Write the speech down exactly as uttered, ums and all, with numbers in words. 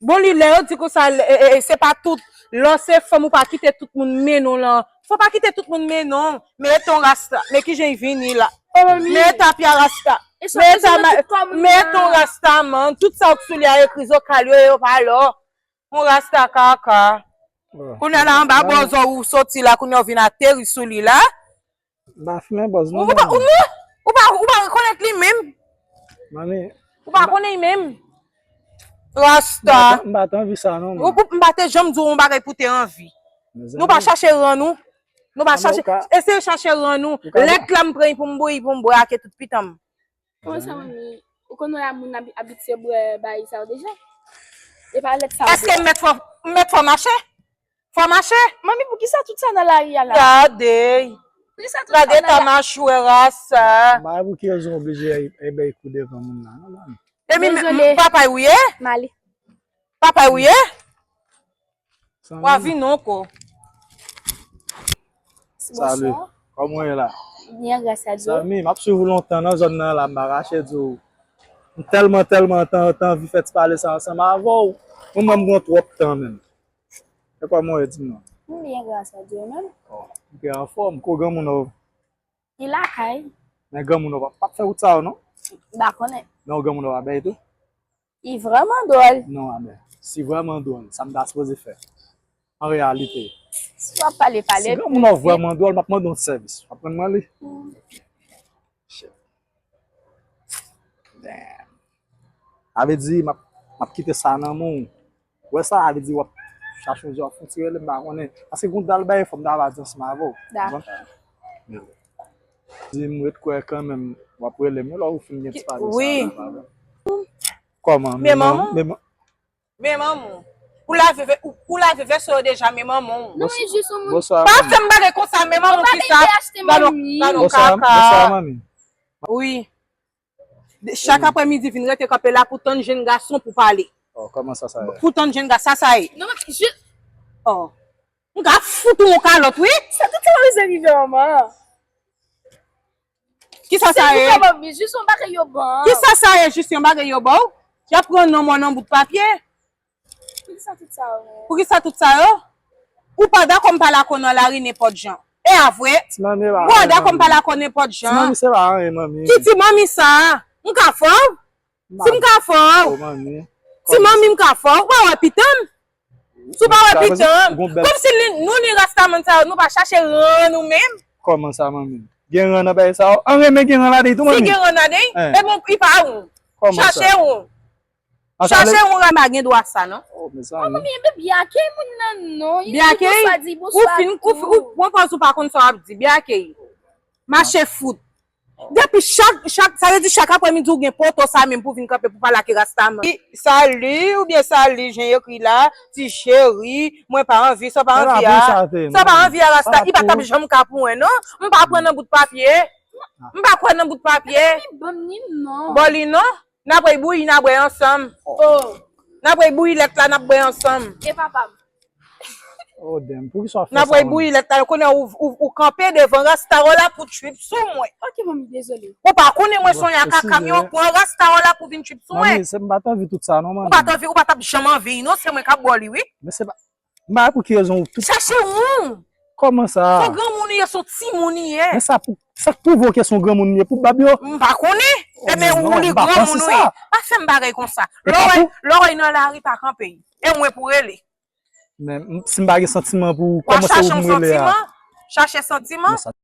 Bon, li lè yo di konsa, e, e, e, se pa tout. Lè w se fanm, ou pa kite tout moun mennen w lan. Fò w pa kite tout moun mennen w. Men e ton rasta. Men kijan l vini la. Men e tapya rasta. Men e ta ma- men e ton rasta, man. Tout sa w sou li a ekri zokal yo, yo pa lò. Yon rasta kaka. Kounye a la anba bòzò ou soti la, kounye a w vin ateri sou li la. M pa fimen bòz non. Ou pa, ou non, ou pa, ou pa rekonèt li menm. Manmi. Ou pa konnen li menm. Rasta. M pa t anvi sa non. Ou, ou, m pa te janm di w yon bagay pou te anvi. Nou pa chache ran nou. Nou pa chache, eseye chache ran nou. Lèt la m pran pou m bouyi, pou m bwè ake tout pitan m. Kòman sa, manmi? Ou konn wè moun abi- abitye bwè bagay sa yo deja? E pa lèt sa yo. Èske m mèt fò, m mèt fò mache? Fò mache? Manmi, poukisa tout sa nan lari a la? Gade. Poukisa tout sa nan lari a? Gade ta machwè rasta. M pa wè pou ki rezon oblije e bay kou devan moun la non, manmi. E mi, papay ou ye? Mali. Papay ou ye? Wa vin non ko. Salut. Kòman w ye la? Byen, gras a Dye. Zanmi, m ap swiv ou lontan nan zòn nan la, m pa kache di w. M tèlman, tèlman t anvi fè ti pale sa ansanm avè w. Mwen menm, m pran twòp tan menm. E kòman w ye, di m non? M byen, gras a Dye, menm. Oh, m byen anfòm. Ko granmoun ou? Li lakay. Men granmoun ou p ap fè wout sa yo non? M pa konnen. Men yon granmoun ou pa bèy tou? Li vrèman dwòl. Non, amè. Si vrèman dwòl, sa m ta sipoze fè? An reyalite. Si w ap pale, pale. Si granmoun ou vrèman dwòl, m ap mande yon sèvis. W ap pran mwen li? Shit. Damn. Sa vle di, m ap, m ap kite sa nan men w. Ou wè sa, sa vle di w ap chache yon jan w ap fon ti rele, m pa konnen. Paske gon dal bay fò m ta va di ansanm avè w. Dakò. Di m ret kwè kanmenm w ap rele m yon lè ou fin gen ti pale sa la avè m. Kòman? Men manman w? Men manman w. Ou lave vè-, ou, ou lave vèso yo deja, men manman w. Non, e jis yon moun. Bonswa, manmi. Pa fè m bagay konsa, men manman w kisa? Gade yon kaka. Bonswa, manmi. Wi. Chak aprèmidi vin rete kanpe la pou tann jenn gason pou pale. Oh, kòman sa sa ye? Pou tann jenn gason, sa sa ye? Non, men je... Oh. M ka fout ou yon kalòt, wi. Sa tout sa pa bezwen rive manman. Kisa sa ye? Jis yon bagay yo ban. Kisa sa ye, jis yon bagay yo ba w? Y ap pran non mwen nan bout papye. Poukisa tout sa yo? Poukisa tout sa yo? Ou pa dakò m pale ak ou nan lari nenpòt jan. E a vre? Ou pa dakò m pale ak ou nenpòt jan. Ti manmi se pa anyen, manmi. Ki ti manmi sa? M ka fè w? Si m ka fè w? Ti manmi m ka fè w? Ou pa wè pitan m? Si w pa wè pitan m? Kòmsi li, nou ni rastaman sa yo, nou pa chache ran nou menm? Kòman sa, manmi? Gen ran nan bagay sa yo? An renmen gen ran ladan tou, manmi? Si gen ran ladan, e bon, li pa ou. Chache ou. Chache yon ran pa gen dwa sa, non? Oh, mezanmi. Oh, manmi, enben byen akèy moun nan, non. Byen akèy? Ou fin, ou fin, ou pran pòz ou pa konn sa w ap di. Byen akèy. Mache fout. Depi chak, chak, sa vle di chak aprèmidi ou gen poto sa menm pou vin kanpe pou pale ak rastaman. Sali oubyen sali, jan yo ekri la, ti cheri, mwen pa anvi, sa w pa anvi a. Sa w pa anvi a, rasta, li pa t ap janm ka pou mwen, non. M pa pran nan bout papye. M pa kwè nan bout papye. Ban m li, non. Ban li, non. N ap bouyi, n ap bwè ansanm. Oh. N ap bouyi lèt la, n ap bwè ansanm. E papa m. Oh, damn. Poukisa w ap fè sa, manmi? N ap bouyi lèt la, kounye a ou, ou, ou kanpe devan rasta w la pou trip sou mwen. Ok, manmi, dezole. Ou pa konnen mwen se yon yaka kamyon, pran rasta w la pou vin trip sou mwen. Manmi, se m pa t anvi tout sa, non, manmi. Ou pa t anvi, ou pa t ap janm anvi, non, se mwen k ap ba w li, wi. Men se pa, m pa wè pou ki rezon ou tout... Chache yon. Kòman sa? Se yon granmoun li ye, se yon timoun li ye. Men sa pou, sa k pwouve w ke se yon granmoun li ye pou bab yo? M pa konnen. Ebyen, ou li granmoun, wi. Pa fè m bagay konsa. Lè w wè, lè w wè nan lari, pa kanpe. E mwen pou rele. Men m, si m pa gen santiman pou ou, kòman se ou pou m rele a? Chache santiman. Chache santiman.